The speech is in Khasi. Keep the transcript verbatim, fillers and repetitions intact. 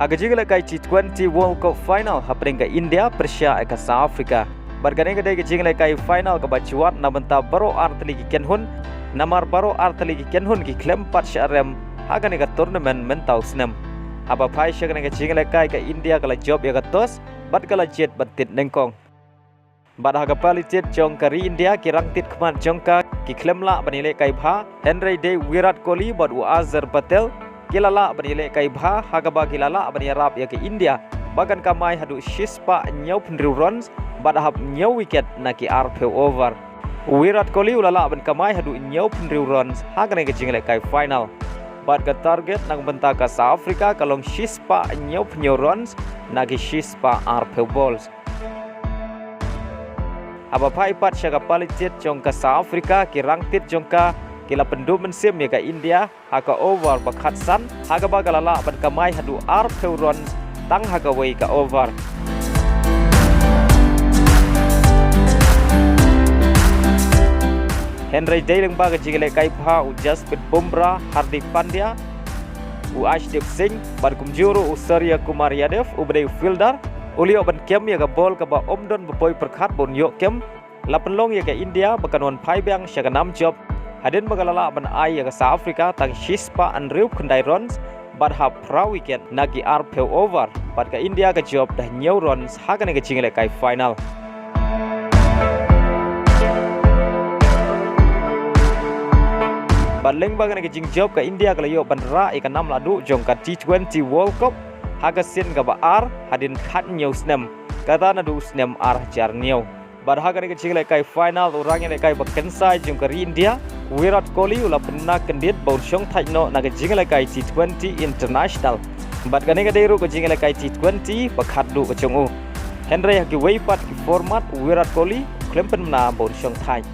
Ha ka jingïalehkai T twenty World Cup Final hapdeng ka India pyrshah ïa ka South Africa. Bad kane ka dei ka jingïalehkai final kaba jwat na bynta baroh artylli ki kynhun, namar baroh artylli ki kynhun ki khlem pat shah rem ha kane ka tournament mynta u snem. Haba phai sha kane ka jingïalehkai, ka India ka la jop ïa ka toss bad ka la jied ban tied nyngkong. Bad ha ka pali tied jong ka ri India, ki rangtied khmat jong ka ki khlem lah ban ïalehkai bha, hynrei dei Virat Kohli bad u Axar Patel ki la lah ban ïalehkai bha, ha kaba ki la lah ban ïarap ïa ka India ba kan kamai haduh shispah hynñiewphew hynriew runs bad hap hynñiew wicket na ki arphew over. U Virat Kohli u la lah ban kamai haduh hynñiewphew hynriew runs ha kane ka jingïalehkai final. Bad ka target na ka bynta ka South Africa ka long shispah hynñiewphew hynñiew runs na ki shispah arphew balls. Haba phai pat sha ka pali tied jong ka South Africa, ki rangtied jong ka ki la pynduh mynsiem ïa ka India ha ka over ba khatsan, ha kaba ka la lah ban kamai haduh arphew runs tang ha kawei ka over. Hynrei dei lyngba ka jingïalehkai bha u Jasprit Bumrah, Hardik Pandya, u Arshdeep Singh bad kumjuh ruh u Suryakumar Yadav uba dei u fielder, u la ïoh ban kem ïa ka bol kaba ym don ba poi pyrkhat ba un ïoh kem, la pynlong ïa ka India ba kan wan phai biang sha ka nam jop, hadien ba ka la lah ban ai ïa ka South Africa tang shispah hynriewphew khyndai runs bad hap phra wicket na ki arphew over. Bad ka India ka jop da hynñiew runs ha kane ka jingïalehkai final. Bad lyngba kane ka jingjop, ka India ka la ïoh ban rah ïa ka nam lahduh jong ka T twenty World Cup ha ka sien kaba ar hadien khathynñiew snem, kata naduh u snem ar hajar hynñiew. Bad ha kane ka jingïalehkai final, u rangïalehkai ba kynsai jong ka ri India, Virat Kohli, u la pynkyndit ba un shongthait noh na ka jingïalehkai T twenty International. Bad kane ka dei ruh ka jingïalehkai T twenty ba khatduh ka jong u. Hynrei ha kiwei pat ki format, u Virat Kohli u khlem pynbna ba un shongthait.